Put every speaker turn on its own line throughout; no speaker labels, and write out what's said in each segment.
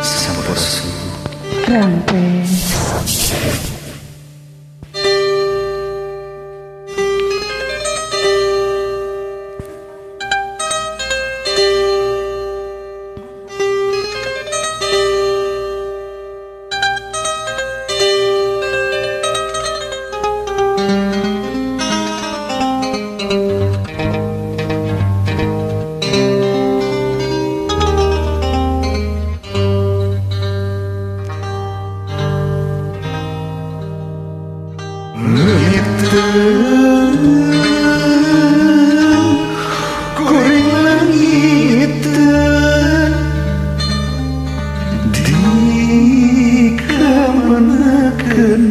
Sampurasun.
Rampes.
Kuring langiteun dikamanakeun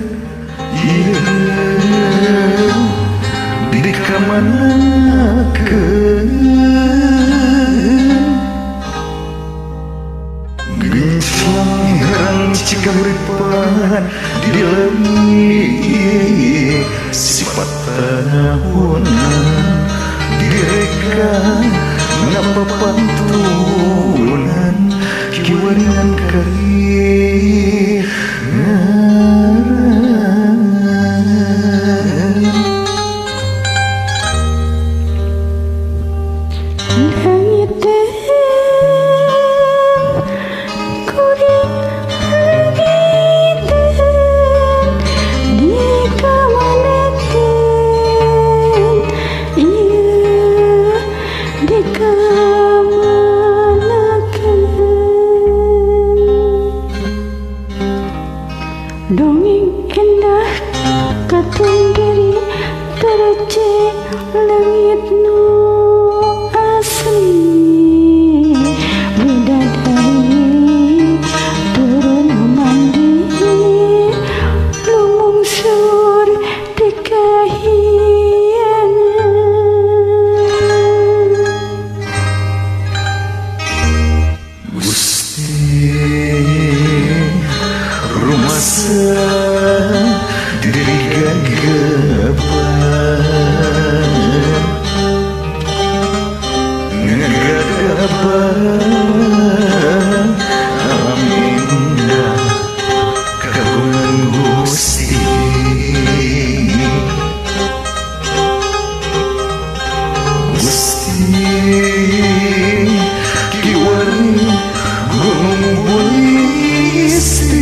ieu dikamanakeun genclang herang cikahuripan dileuwi sifat tahunan direka ngapapantunan kiwaringan kari ngaran.
Dongeng indah katung diri terce langit nu asli bidadari turun mandi lumungsur di kahiyangan.
Gusti rumasa diri gagapan ngagagapan alam indah kagungan Gusti. Gusti kiwari gunung bulisir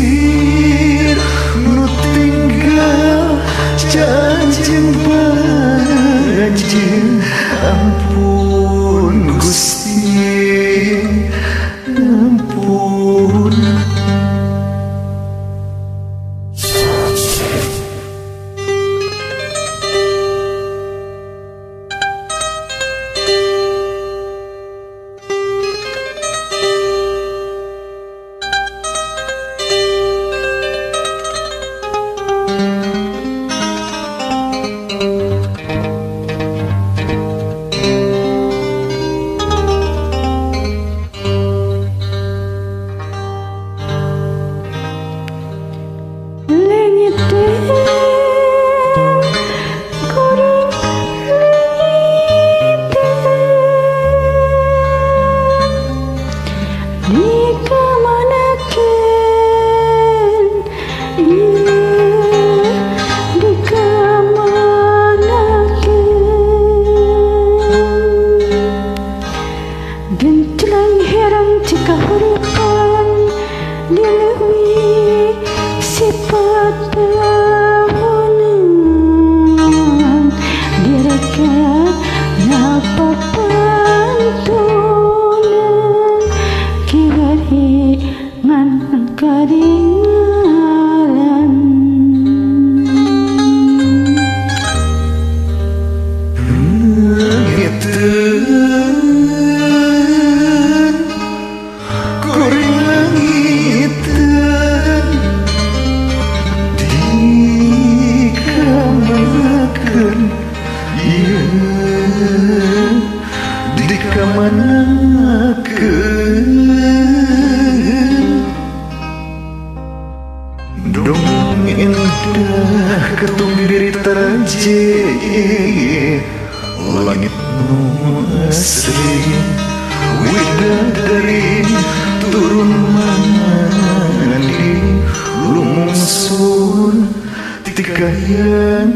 nu tinggal janjing banjir. Ampun Gusti, ampun.
Gencelang herang cikahuripan dileuwi sifat tahunan direka ngapapantunan kiwari ngan karingaran.
Kuring langiteun dikamanakeun ieu dikamanakeun dongeng indah ketung diri teraje langit nu asri. Bidadari turun mandi lungsur ti kahyangan.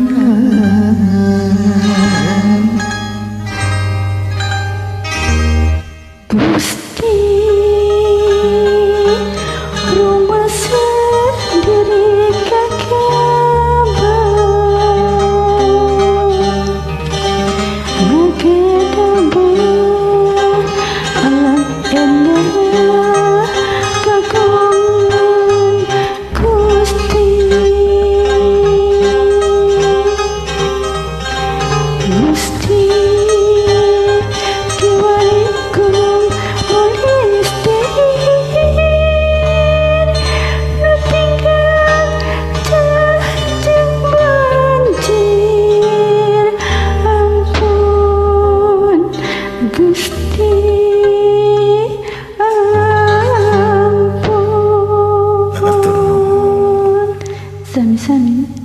Gusti rumah sendiri kakabah ngagedabah alam endah kagungan Gusti. Gusti diwali gunung Mulistir nu tinggal cacing banjir. Ampun Gusti, ampun. Sami-sami.